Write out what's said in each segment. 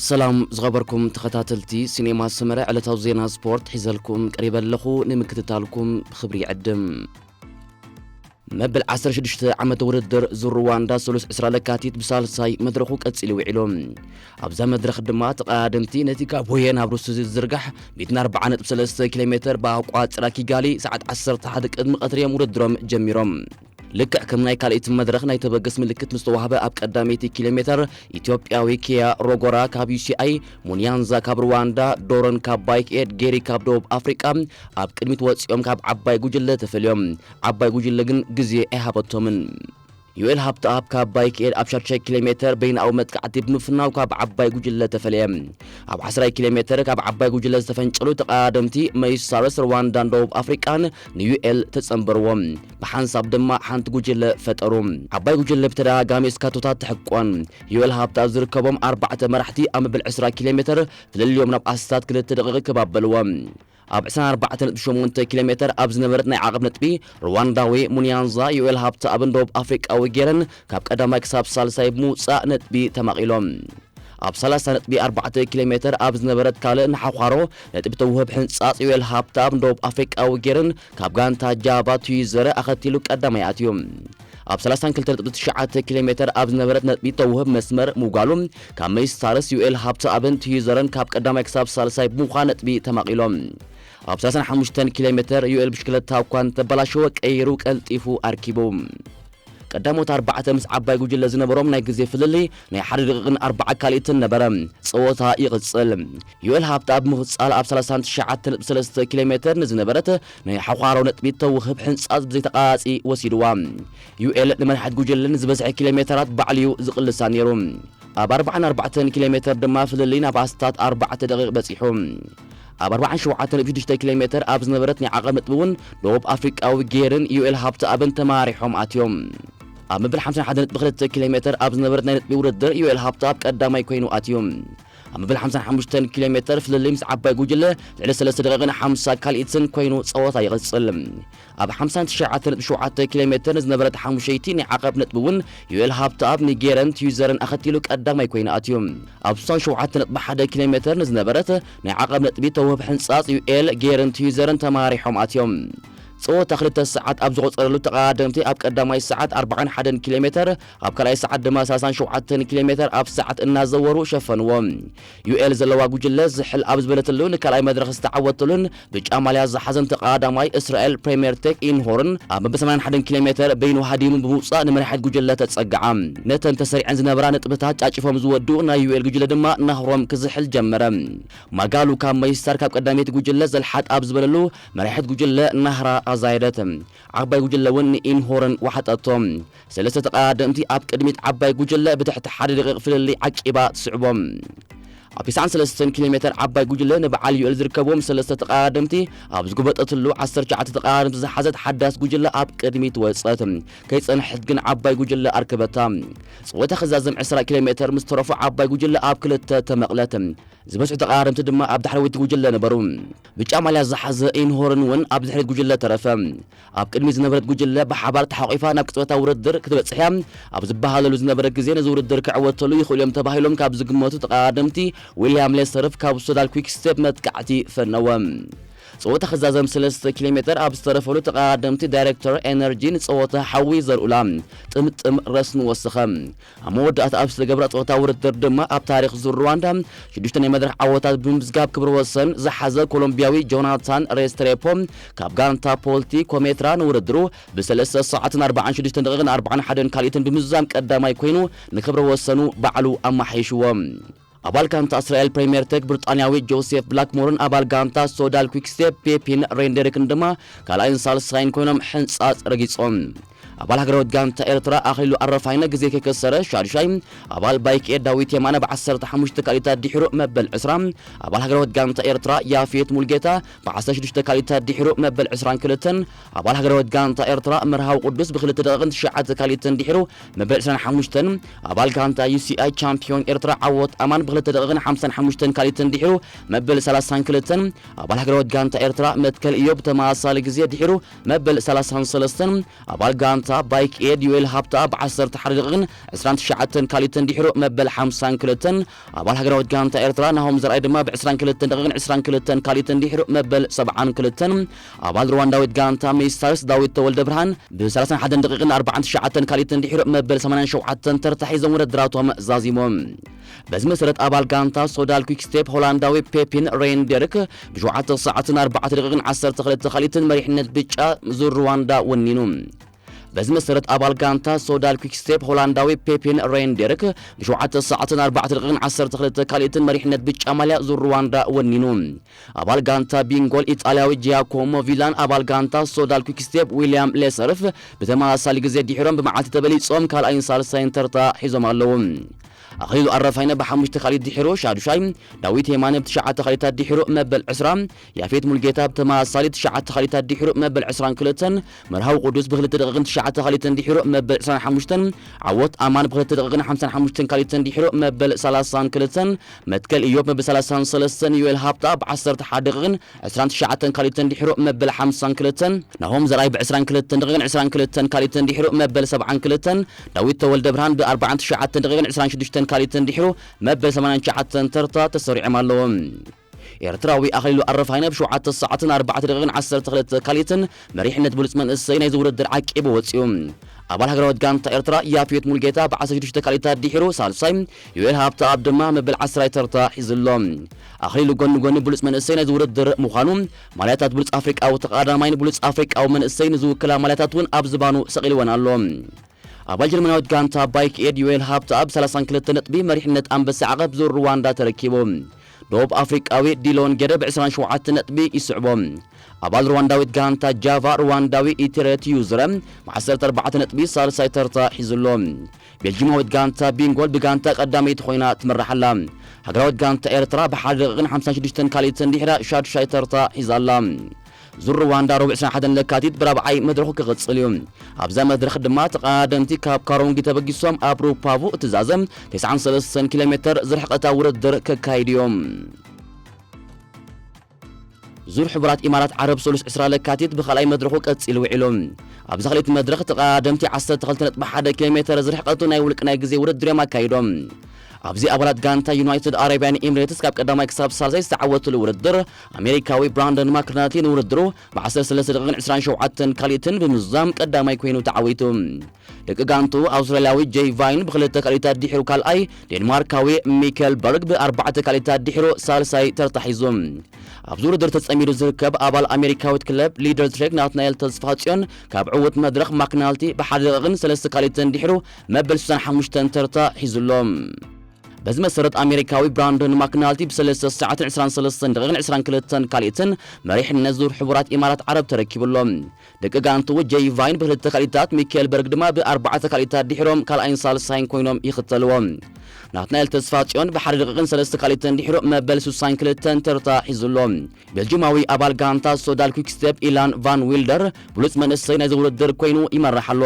ሰላም ዝኸበርኩም ተኸታተልቲ ሲኔማ ሰመረ፣ ዕለታዊ ዜና ስፖርት ሒዘልኩም ቀሪበ ኣለኹ። ንምክትታልኩም ብኽብሪ ይዕድም። መበል ዓሰርተ ሽዱሽተ ዓመተ ውድድር ዙር ሩዋንዳ ሰሉስ ዕስራ ለካቲት ብሳልሳይ መድረኹ ቀጺሉ ውዒሉ። ኣብዛ መድረኽ ድማ ተቐዳደምቲ ነቲ ካብ ሆየ ናብ ሩሱ ዝዝርጋሕ ሚእትን ኣርባዓን ነጥቢ ሰለስተ ኪሎ ሜተር ብኣቋጽራ ኪጋሊ ሰዓት ዓሰርተ ሓደ ቅድሚ ቀትሪ እዮም ውድድሮም ጀሚሮም። ልክዕ ከም ናይ ካልኣይቲ መድረኽ ናይ ተበገስ ምልክት ምስ ተዋህበ ኣብ ቀዳመይቲ ኪሎ ሜተር ኢትዮጵያዊ ኪያ ሮጎራ ካብ ዩ ሲ ኣይ፣ ሙንያንዛ ካብ ሩዋንዳ፣ ዶረን ካብ ባይክ ኤድ፣ ጌሪ ካብ ደቡብ ኣፍሪቃ ኣብ ቅድሚት ወጺኦም ካብ ዓባይ ጉጅለ ተፈልዮም። ዓባይ ጉጅለ ግን ግዜ ኣይሃበቶምን። ዩኤል ሃብተኣብ ካብ ባይክ ኤድ ኣብ ሻዱሻይ ኪሎ ሜተር በይናዊ መጥቃዕቲ ብምፍናው ካብ ዓባይ ጉጅለ ተፈለየ። ኣብ ዓስራይ ኪሎ ሜተር ካብ ዓባይ ጉጅለ ዝተፈንጨሉ ተቐዳደምቲ መይሳረስ ሩዋንዳን ደቡብ ኣፍሪቃን ንዩኤል ተጸንበርዎ። ብሓንሳብ ድማ ሓንቲ ጉጅለ ፈጠሩ። ዓባይ ጉጅለ ብተደጋጋሚ እስካቶታት ተሕቆን። ዩኤል ሃብተኣብ ዝርከቦም ኣርባዕተ መራሕቲ ኣብ መበል ዕስራ ኪሎ ሜተር ፍልልዮም ናብ ኣስታት ክልተ ደቂቕ ክባበልዎ። ኣብ ዕስራን ኣርባዕተን ነጥቢ ሸሞንተ ኪሎ ሜተር ኣብ ዝነበረት ናይ ዓቐብ ነጥቢ፣ ሩዋንዳዊ ሙንያንዛ ዩኤል ሃብተኣብን ደቡብ ኣፍሪቃዊ ጌረን ካብ ቀዳማይ ክሳብ ሳልሳይ ብምውጻእ ነጥቢ ተማቒሎም። ኣብ ሰላሳ ነጥቢ ኣርባዕተ ኪሎ ሜተር ኣብ ዝነበረት ካልእ ንሓዃሮ ነጥቢ ተውህብ ሕንጻጽ ዩኤል ሃብተኣብን ደቡብ ኣፍሪቃዊ ጌረን ካብ ጋንታ ጃቫ ትዊዘረ ኣኸቲሉ ቀዳማይ ኣትዩ። ኣብ ሰላሳን ክልተ ነጥቢ ትሽዓተ ኪሎ ሜተር ኣብ ዝነበረት ነጥቢ ተውህብ መስመር ምውጋሉ ካብ መይስታርስ ዩኤል ሃብተኣብን ትዩዘረን ካብ ቀዳማይ ክሳብ ሳልሳይ ብምዃን ነጥቢ ተማቒሎም። ኣብ ሰላሳን ሓሙሽተን ኪሎ ሜተር ዩኤል ብሽክለታ እኳ እንተበላሸወ ቀይሩ ቀልጢፉ ኣርኪቡ። ቀዳሞት ኣርባዕተ ምስ ዓባይ ጉጅለ ዝነበሮም ናይ ግዜ ፍልልይ ናይ ሓደ ደቂቕን ኣርባዓ ካልኢትን ነበረ። ጸወታ ይቕጽል። ዩኤል ሃብተኣብ ብምቕጻል ኣብ ሰላሳን ትሽዓተ ነጥቢ ሰለስተ ኪሎ ሜተር ንዝነበረት ናይ ሓዃሮ ነጥቢ ተውህብ ሕንጻጽ ብዘይተቓጺ ወሲድዋ። ዩኤል ንመራሕት ጉጅለ ንዝበዝሐ ኪሎ ሜተራት ባዕሉ እዩ ዝቕልሳ ነይሩ። ኣብ ኣርባዓን ኣርባዕተን ኪሎ ሜተር ድማ ፍልልይ ናብ ኣስታት ኣርባዕተ ደቂቕ በጺሑ። ኣብ ኣርባዓን ሸውዓተን ነጥቢ ሽዱሽተ ኪሎ ሜተር ኣብ ዝነበረት ናይ ዓቐብ ነጥቢ እውን ደቡብ ኣፍሪቃዊ ጌርን ዩኤል ሃብተኣብን ተማሪሖም ኣትዮም። ኣብ መበል ሓምሳን ሓደን ነጥቢ ክልተ ኪሎ ሜተር ኣብ ዝነበረት ናይ ነጥቢ ውድድር ዩኤል ሃብተኣብ ቀዳማይ ኮይኑ ኣትዩ። ኣብ መበል ሓምሳን ሓሙሽተን ኪሎ ሜተር ፍልልይ ምስ ዓባይ ጉጅለ ልዕሊ ሰለስተ ደቂቕን ሓምሳ ካልኢትን ኮይኑ ጸወታ ይቕጽል። ኣብ ሓምሳን ትሽዓተን ነጥቢ ሸውዓተ ኪሎ ሜተር ንዝነበረት ሓሙሸይቲ ናይ ዓቐብ ነጥቢ እውን ዩኤል ሃብተኣብ ንጌረን ትዩዘርን ኣኸቲሉ ቀዳማይ ኮይኑ ኣትዩ። ኣብ ስሳን ሸውዓተ ነጥቢ ሓደ ኪሎ ሜተር ንዝነበረት ናይ ዓቐብ ነጥቢ ተውህብ ሕንጻጽ ዩኤል ጌረን ትዩዘርን ተማሪሖም ኣትዮም። ጸወታ ክልተ ሰዓት ኣብ ዝቖጸረሉ ተቐዳደምቲ ኣብ ቀዳማይ ሰዓት ኣርባዓን ሓደን ኪሎ ሜተር፣ ኣብ ካልኣይ ሰዓት ድማ ሰላሳን ሸውዓተን ኪሎ ሜተር ኣብ ሰዓት እናዘወሩ ሸፈንዎ። ዩኤል ዘለዋ ጉጅለ ዝሕል ኣብ ዝበለትሉ ንካልኣይ መድረኽ ዝተዓወተሉን ብጫ ማልያ ዝሓዘን ተቐዳዳማይ እስራኤል ፕሬምየር ቴክ ኢንሆርን ኣብ መበል ሰማንያን ሓደን ኪሎ ሜተር በይኑ ሃዲሙ ብምውጻእ ንመራሒት ጉጅለ ተጸግዓ። ነተን ተሰሪዐን ዝነበራ ነጥብታት ጫጭፎም ዝወድኡ ናይ ዩኤል ጉጅለ ድማ ናህሮም ክዝሕል ጀመረ። ማጋሉ ካብ መይስታር ካብ ቀዳመይቲ ጉጅለ ዘልሓጥ ኣብ ዝበለሉ መራሒት ጉጅለ ናህራ ኣዛየደት። ዓባይ ጉጅለ እውን ንኢንሆርን ወሓጠቶ። ሰለስተ ተቐዳደምቲ ኣብ ቅድሚት ዓባይ ጉጅለ ብትሕቲ ሓደ ደቂቕ ፍልልይ ዓቂባ ትስዕቦም። ኣብ ተስዓን ሰለስተን ኪሎ ሜተር ዓባይ ጉጅለ ንበዓል ዩኤል ዝርከብዎም ሰለስተ ተቐዳደምቲ ኣብ ዝጉበጠትሉ ዓሰርተ ትሽዓተ ተቐዳደምቲ ዝሓዘት ሓዳስ ጉጅለ ኣብ ቅድሚት ወጸት። ከይጸንሐት ግን ዓባይ ጉጅለ ኣርከበታ። ጸወታ ክዛዘም ዕስራ ኪሎ ሜተር ምስ ተረፎ ዓባይ ጉጅለ ኣብ ክልተ ተመቕለት። ዝበዝሑ ተቐዳደምቲ ድማ ኣብ ዳሕረወይቲ ጉጅለ ነበሩ። ብጫ ማልያ ዝሓዘ ኢንሆርን እውን ኣብ ድሕሪት ጉጅለ ተረፈ። ኣብ ቅድሚት ዝነበረት ጉጅለ ብሓባር ተሓቂፋ ናብ ቅጽበታዊ ውድድር ክትበጽሕ እያ ኣብ ዝበሃለሉ ዝነበረ ግዜ ነዚ ውድድር ክዕወተሉ ይኽእሉ እዮም ተባሂሎም ካብ ዝግመቱ ተቐዳደምቲ ዊልያም ሌሰርፍ ካብ ሶዳል ኩክ ስቴፕ መጥቃዕቲ ፈነወ። ጸወታ ክዛዘም ሰለስተ ኪሎ ሜተር ኣብ ዝተረፈሉ ተቐዳደምቲ ዳይሬክተር ኤነርጂ ንጸወታ ሓዊ ዘርኡላ ጥምጥም ረስኒ ወሰኸ። ኣብ መወዳእታ ኣብ ዝተገብረ ጸወታ ውድድር ድማ ኣብ ታሪኽ ዙር ሩዋንዳ ሽዱሽተ ናይ መድረኽ ዓወታት ብምምዝጋብ ክብረ ወሰን ዝሓዘ ኮሎምቢያዊ ጆናታን ሬስትሬፖ ካብ ጋንታ ፖልቲ ኮሜትራ ንውድድሩ ብሰለስተ ሰዓትን ኣርባዓን ሽዱሽተን ደቂቕን ኣርባዓን ሓደን ካልኢትን ብምዝዛም ቀዳማይ ኮይኑ ንክብረ ወሰኑ ባዕሉ ኣመሓይሽዎ። ኣባል ጋንታ እስራኤል ፕሬምየር ቴክ ብሪጣንያዊ ጆሴፍ ብላክሞርን ኣባል ጋንታ ሶዳል ኩክስቴፕ ፔፒን ሬንደሪክን ድማ ካልኣይን ሳልሳይን ኮይኖም ሕንጻጽ ረጊጾም። ኣባል ሃገራዊት ጋንታ ኤርትራ ኣኽሊሉ ኣረፋይነ ግዜ ከይከሰረ ሻዱሻይ፣ ኣባል ባይክ ኤር ዳዊት የማነ ብዓሰርተ ሓሙሽተ ካልኢታት ድሒሩ መበል ዕስራ፣ ኣባል ሃገራዊት ጋንታ ኤርትራ ያፌት ሙልጌታ ብዓሰርተ ሽዱሽተ ካልኢታት ድሒሩ መበል ዕስራን ክልተን፣ ኣባል ሃገራዊት ጋንታ ኤርትራ መርሃዊ ቅዱስ ብክልተ ደቂቕን ትሽዓተ ካልኢትን ድሒሩ መበል ዕስራን ሓሙሽተን፣ ኣባል ጋንታ ዩ ሲ ኣይ ቻምፒዮን ኤርትራ ዓወት ኣማን ብክልተ ደቂቕን ሓምሳን ሓሙሽተን ካልኢትን ድሒሩ መበል ሰላሳን ክልተን፣ ኣባል ሃገራዊት ጋንታ ኤርትራ መትከል ኢዮብ ብተመሳሳሊ ግዜ ድሒሩ መበል ሰላሳን ሰለስተን፣ ኣባል ጋንታ ጋንታ ባይክ ኤድ ዮኤል ሃብታ ብ ዓሰርተ ሓደ ደቂቕን ዕስራን ትሽዓተን ካልኢትን ድሕሩ መበል ሓምሳን ክልተን፣ ኣባል ሃገራዊት ጋንታ ኤርትራ ናሆም ዘርኣይ ድማ ብ ዕስራን ክልተን ደቂቕን ዕስራን ክልተን ካልኢትን ድሕሩ መበል ሰብዓን ክልተን፣ ኣባል ሩዋንዳዊት ጋንታ ሜስታርስ ዳዊት ተወልደ ብርሃን ብ ሰላሳን ሓደን ደቂቕን ኣርባዓን ትሽዓተን ካልኢትን ድሕሩ መበል ሰማንያን ሸውዓተን ተርታ ሒዞም ውድድራቶም ዛዚሞም። በዚ መሰረት ኣባል ጋንታ ሶዳል ኲክስቴፕ ሆላንዳዊ ፔፒን ሬንደርክ ብሸውዓተ ሰዓትን ኣርባዕተ ደቂቕን ዓሰርተ ክልተ ካልኢትን መሪሕነት ብጫ ዙር ሩዋንዳ ወኒኑ። በዚ መሰረት ኣባል ጋንታ ሶዳል ኲክስቴፕ ሆላንዳዊ ፔፒን ሬንደርክ ብሸውዓተ ሰዓትን ኣርባዕተ ደቂቕን ዓሰርተ ክልተ ካልኢትን መሪሕነት ብጫ ማልያ ዙር ሩዋንዳ ወኒኑ። ኣባል ጋንታ ቢንጎል ኢጣልያዊ ጂያኮሞ ቪላን ኣባል ጋንታ ሶዳል ኲክስቴፕ ዊልያም ሌሰርፍ ብተመሳሳሊ ግዜ ድሒሮም ብመዓልቲ ተበሊጾም ካልኣይን ሳልሳይን ተርታ ሒዞም ኣለዉ። ኣኽሊሉ ኣረፋይነ ብሓሙሽተ ካልኢት ድሒሩ ሻዱሻይ፣ ዳዊት የማነ ብትሽዓተ ካልኢታት ድሒሩ መበል ዕስራ፣ ያፌት ሙልጌታ ብተመሳሳሊ ትሽዓተ ካልኢታት ድሒሩ መበል ዕስራን ክልተን፣ መርሃዊ ቅዱስ ብክልተ ደቂቕን ትሽዓተ ካልኢትን ድሒሩ መበል ዕስራን ሓሙሽተን፣ ዓወት ኣማን ብክልተ ደቂቕን ሓምሳን ሓሙሽተን ካልኢትን ድሒሩ መበል ሰላሳን ክልተን፣ መትከል ኢዮብ መበል ሰላሳን ሰለስተን፣ ዮኤል ሃብታ ብ ዓሰርተ ሓደ ደቂቕን ዕስራን ትሽዓተን ካልኢትን ድሒሩ መበል ሓምሳን ክልተን፣ ናሆም ዘርኣይ ብ ዕስራን ክልተን ደቂቕን ዕስራን ክልተን ካልኢትን ድሒሩ መበል ሰብዓን ክልተን፣ ዳዊት ተወልደ ብርሃን ብ ኣርባዓን ትሽዓተን ደቂቕን ዕስራን ሽዱሽተን ካልኢትን ድሒሩ መበል ሰማንያን ትሽዓተን ተርታ ተሰሪዖም ኣለዉ። ኤርትራዊ ኣኽሊሉ ኣረፋይነ ብ ሸውዓተ ሰዓትን ኣርባዕተ ደቂቕን ዓሰርተ ክልተ ካልኢትን መሪሕነት ብሉጽ መንእሰይ ናይዚ ውድድር ዓቂቡ ወጺኡ። ኣባል ሃገራዊት ጋንታ ኤርትራ ያፌት ሙልጌታ ብ ዓሰርተ ሽዱሽተ ካልኢታት ድሒሩ ሳልሳይ፣ ዮኤል ሃብተኣብ ድማ መበል ዓስራይ ተርታ ሒዙ ኣሎ። ኣኽሊሉ ጎኒ ጎኒ ብሉጽ መንእሰይ ናይዚ ውድድር ምዃኑ፣ ማልያታት ብሉጽ ኣፍሪቃዊ ተቐዳዳማይን ብሉጽ ኣፍሪቃዊ መንእሰይ ንዝውክላ ማልያታት እውን ኣብ ዝባኑ ሰቒልወን ኣሎ። ኣባል ጀርመናዊት ጋንታ ባይክ ኤድ ዮኤል ሃብተኣብ ሰላሳን ክልተ ነጥቢ መሪሕነት ኣንበሳ ዓቐብ ዙር ሩዋንዳ ተረኪቡ። ደቡብ ኣፍሪቃዊ ዲሎን ጌደ ብ ዕስራን ሸውዓተን ነጥቢ ይስዕቦ። ኣባል ሩዋንዳዊት ጋንታ ጃቫ ሩዋንዳዊ ኢቴሬት ዩዝረ ብ ዓሰርተ ኣርባዕተ ነጥቢ ሳልሳይ ተርታ ሒዙ ኣሎ። ቤልጂማዊት ጋንታ ቢንጎል ብጋንታ ቀዳመይቲ ኮይና ትምራሕ ኣላ። ሃገራዊት ጋንታ ኤርትራ ብሓደ ደቂቕን ሓምሳን ሽዱሽተን ካልኢትን ድሕራ ሻዱሻይ ተርታ ሒዛ ኣላ። ዙር ሩዋንዳ ረቡዕ ዕስራን ሓደን ለካቲት ብራብዓይ መድረኹ ክቕጽል እዩ። ኣብዛ መድረኽ ድማ ተቐዳደምቲ ካብ ካሮንጊ ተበጊሶም ኣብ ሩፓቮ እትዛዘም ተስዓን ሰለስተን ኪሎ ሜተር ዝርሕቐታ ውድድር ከካይዱ እዮም። ዙር ሕቡራት ኢማራት ዓረብ ሰሉስ ዕስራ ለካቲት ብኻልኣይ መድረኹ ቀጺሉ ውዒሉ። ኣብዚ ካልኣይቲ መድረኽ ተቐዳደምቲ ዓሰርተ ክልተ ነጥቢ ሓደ ኪሎ ሜተር ዝርሕቐቱ ናይ ውልቂ ናይ ግዜ ውድድር እዮም ኣካይዶም። ኣብዚ ኣባላት ጋንታ ዩናይትድ ኣረብያን ኤምሬትስ ካብ ቀዳማይ ክሳብ ሳልሳይ ዝተዓወትሉ ውድድር፣ ኣሜሪካዊ ብራንደን ማክናቲ ንውድድሩ ብ ዓሰርተ ሰለስተ ደቂቕን ዕስራን ሸውዓተን ካልኢትን ብምዝዛም ቀዳማይ ኮይኑ ተዓዊቱ። ደቂ ጋንቱ ኣውስትራልያዊ ጄይ ቫይን ብክልተ ካልኢታት ድሒሩ ካልኣይ፣ ዴንማርካዊ ሚከል በርግ ብኣርባዕተ ካልኢታት ድሒሩ ሳልሳይ ተርታ ሒዙ። ኣብዚ ውድድር ተጸሚዱ ዝርከብ ኣባል ኣሜሪካዊት ክለብ ሊደር ትሬክ ናትናኤል ተስፋጽዮን ካብ ዕዉት መድረኽ ማክናልቲ ብሓደ ደቂቕን ሰለስተ ካልኢትን ድሒሩ መበል ስሳን ሓሙሽተን ተርታ ሒዙ ኣሎ። በዚ መሰረት ኣሜሪካዊ ብራንደን ማክናልቲ ብሰለስተ ሰዓትን ዕስራን ሰለስተን ደቂቕን ዕስራን ክልተን ካልኢትን መሪሕነት ዙር ሕቡራት ኢማራት ዓረብ ተረኪቡ ኣሎ። ደቂ ጋንቱ ጄይ ቫይን ብክልተ ካልኢታት፣ ሚካኤል በርግ ድማ ብኣርባዕተ ካልኢታት ድሒሮም ካልኣይን ሳልሳይን ኮይኖም ይኽተልዎ። ናትናኤል ተስፋጽዮን ብሓደ ደቂቕን ሰለስተ ካልኢትን ድሒሩ መበል ስሳን ክልተን ተርታ ሒዙ ኣሎ። ቤልጂማዊ ኣባል ጋንታ ሶዳል ኲክስቴፕ ኢላን ቫን ዊልደር ብሉጽ መንእሰይ ናይዚ ውድድር ኮይኑ ይመርሕ ኣሎ።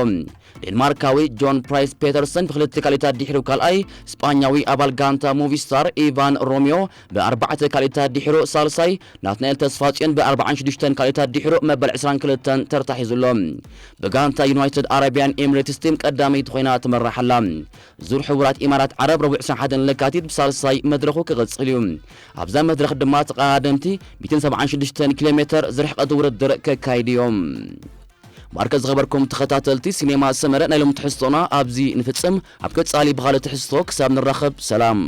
ዴንማርካዊ ጆን ፕራይስ ፔተርሰን ብክልተ ካልኢታት ድሒሩ ካልኣይ፣ ስጳኛዊ ኣባል ጋንታ ሙቪስታር ኢቫን ሮሚዮ ብኣርባዕተ ካልኢታት ድሒሩ ሳልሳይ፣ ናትናኤል ተስፋጽዮን ብኣርባዓን ሽዱሽተን ካልኢታት ድሒሩ መበል ዕስራን ክልተን ተርታ ሒዙ ኣሎ። ብጋንታ ዩናይትድ ኣረብያን ኤምሬትስ ቲም ቀዳመይቲ ኮይና ትመርሕ ኣላ። ዙር ሕቡራት ኢማራት ዓረብ ረቡዕ ዕስራን ሓደን ለካቲት ብሳልሳይ መድረኹ ክቕጽል እዩ። ኣብዛ መድረኽ ድማ ተቐዳደምቲ ሚእትን ሰብዓን ሽዱሽተን ኪሎ ሜተር ዝርሕቀት ውድድር ከካይዱ እዮም። ማርከ ዝኸበርኩም ተኸታተልቲ ሲኔማ ሰመረ፣ ናይ ሎም ትሕዝቶና ኣብዚ ንፍጽም። ኣብ ቀጻሊ ብኻልእ ትሕዝቶ ክሳብ ንራኸብ፣ ሰላም።